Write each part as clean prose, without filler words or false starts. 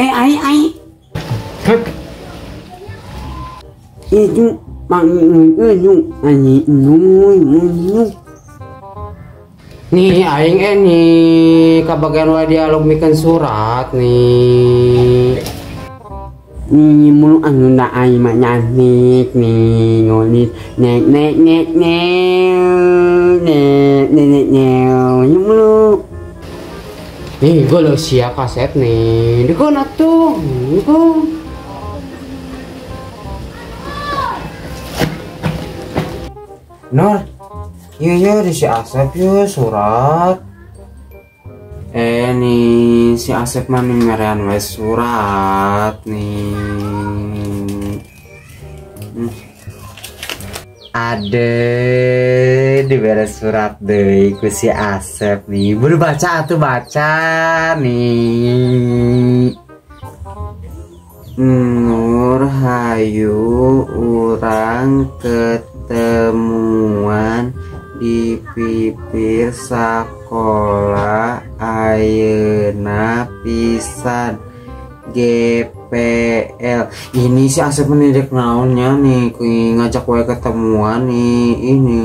Ai ai. Itu nih aing nih kabagian wae dialog mikeun surat nih. Nih mulu anu da aing mah nyanik nih ngonis nek nek nek nek nek nek nek mulu. Nih gue lo sia kaset nih. Dikon atuh. Dikon. Nur, iya di si Asep yuk surat. Nih si Asep mah merean we surat nih. Ade dibere surat deui ku si Asep nih. Buru baca atuh baca nih. Nur hayu urang ketemuan di pipir sakola ayeuna pisan GPL. Ini si Asep mendidik naonnya nih, ngajak wae ketemuan nih ini.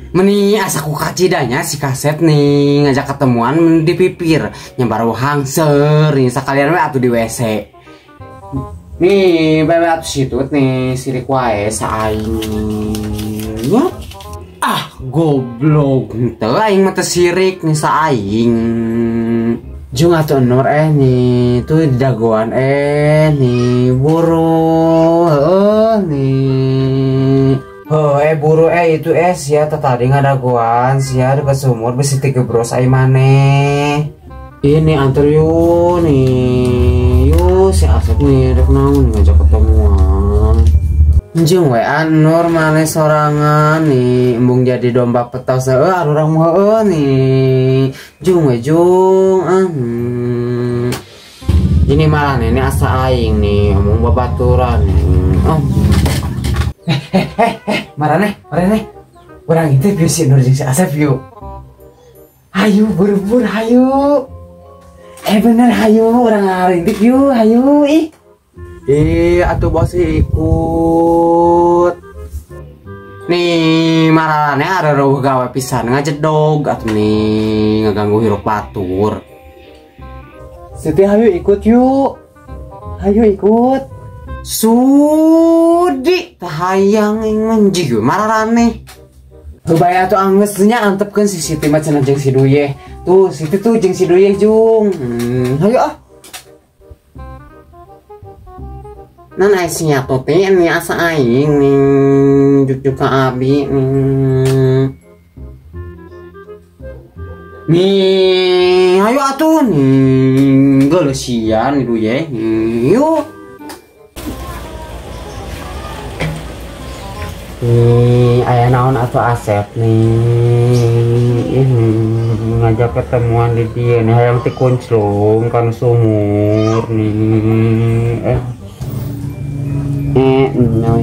Meni asa ku kacidanya si Kasep nih ngajak ketemuan di pipir nya baru hangser nih sakalian we atuh di WC. Nih bae atuh situt nih sirik wae saing. Ah goblok teu aing mah teu sirik nih saing. Jung atuh Nur nih tuh dagoan nih buru heuh nih. Oh, buru itu sia tadi ngadagoan sia dekat sumur besi tiga bros ai maneh. Ini antar yuk nih. Yuk si Asep nih rek naon ngajak ketemuan. Jeung we Nur maneh sorangan nih embung jadi domba petos heuh urang mah heuh nih. Jung we jung. Ini malah nih asa aing nih omong babaturan nih. Oh. Marane, marane. Urang interview si Nur jeung si Asep yuk. Hayu buru-buru hayu. Bener hayu urang interview hayu ih. Ih atuh bos ikut. Nih marane ada reuh gawe pisan ngajedog atuh nih ngaganggu hirup batur. Siti hayu ikut yuk. Hayu ikut. Sudi tahayang menjigu mararane. Hubaya tuh anggesnya antepkeun si Siti mah cenah jeung si Duyeh. Tuh Siti tuh jeung si Duyeh jung. Hayu ah. Nan ai sia tuh teh nih asa aing nih juk ka abi nih. Nih hayu atuh nih geuleuh sia nih Duyeh. Yuk. Nih aya naon atau Asep nih ngajak ketemuan di dia nih hayang ti kunclung kan sumur nih nyoy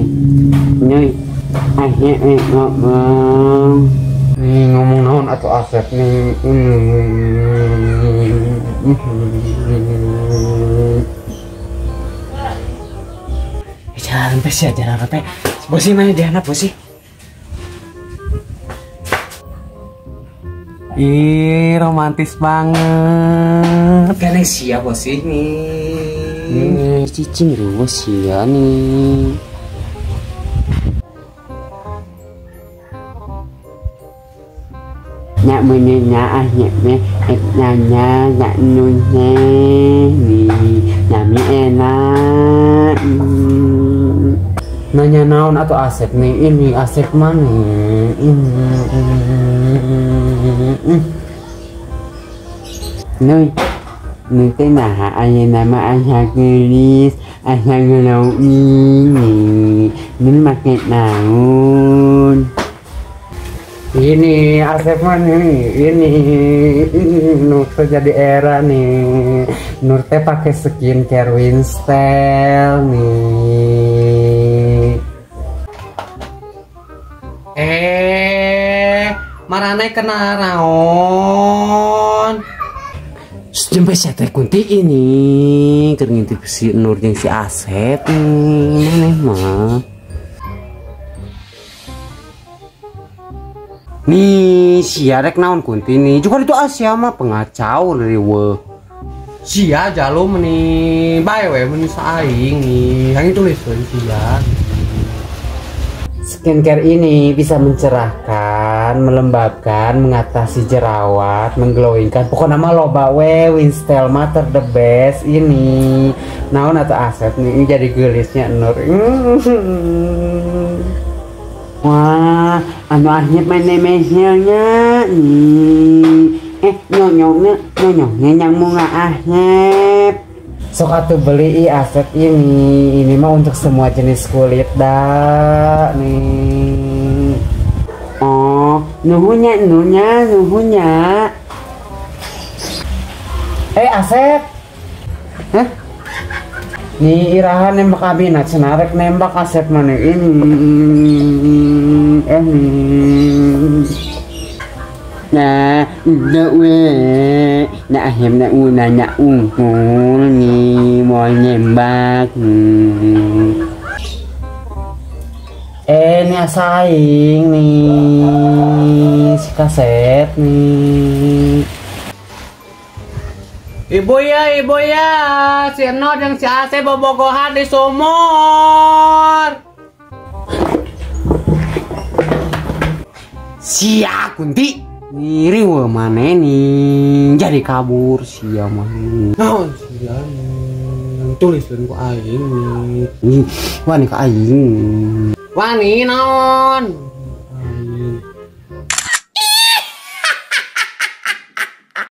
nyoy ngomong nih ngomong naon atau Asep nih jalan sih jalan sampai bosi mana dia anak bosi. Ih romantis banget. Kalian siap bosi nih. Cicing lu bosi ya nih. Nyak menenya ah nyak me nanya nyak nunye nih nyami enak. Nanya naon atau Asep nih ini Asep mana ini. Nuy nuy teh nah aya nama asa geulis asa geuleuh ini nuy make naon. Ini Asep mana ini Nur teh jadi era nih. Nur teh pakai skincare Winstel nih. Marane kena naon? Jempe sia teh Kunti ini keur ngintip si Nur jeung si Asep maneh mah. Nih sia rek naon Kunti nih juga itu Asia mah pengacau riweuh. Sia jalu meni bae we meni saing nih yang tuliskeun sia. Skincare ini bisa mencerahkan, melembabkan, mengatasi jerawat, mengglowingkan. Pokoknya mah loba we Winstel mah ter the best ini. Naon atau Asep nih jadi geulisnya Nur. Wah, anu akhir mene-menenya. Nyonyongnya, nyonyongnya yang mau ngahep. Sok atuh beli Asep ini mah untuk semua jenis kulit dah nih. Oh, nuhunya, nuhunya, nuhunya. Asep, hah? Nih irahan nembak abina, cenarek nembak Asep mana ini? Nah, udah we, nah akhirnya udah nyak unggul nih mau nembak. Ini asaing nih si kaset nih. Ibu ya, si Enot yang si Asep bobogohan di sumur. Sia Kunti. Ngiri we maneh nih jadi kabur sia mah. Naon sia tuliskeun ku aing nih. Wani ka aing. Wani naon?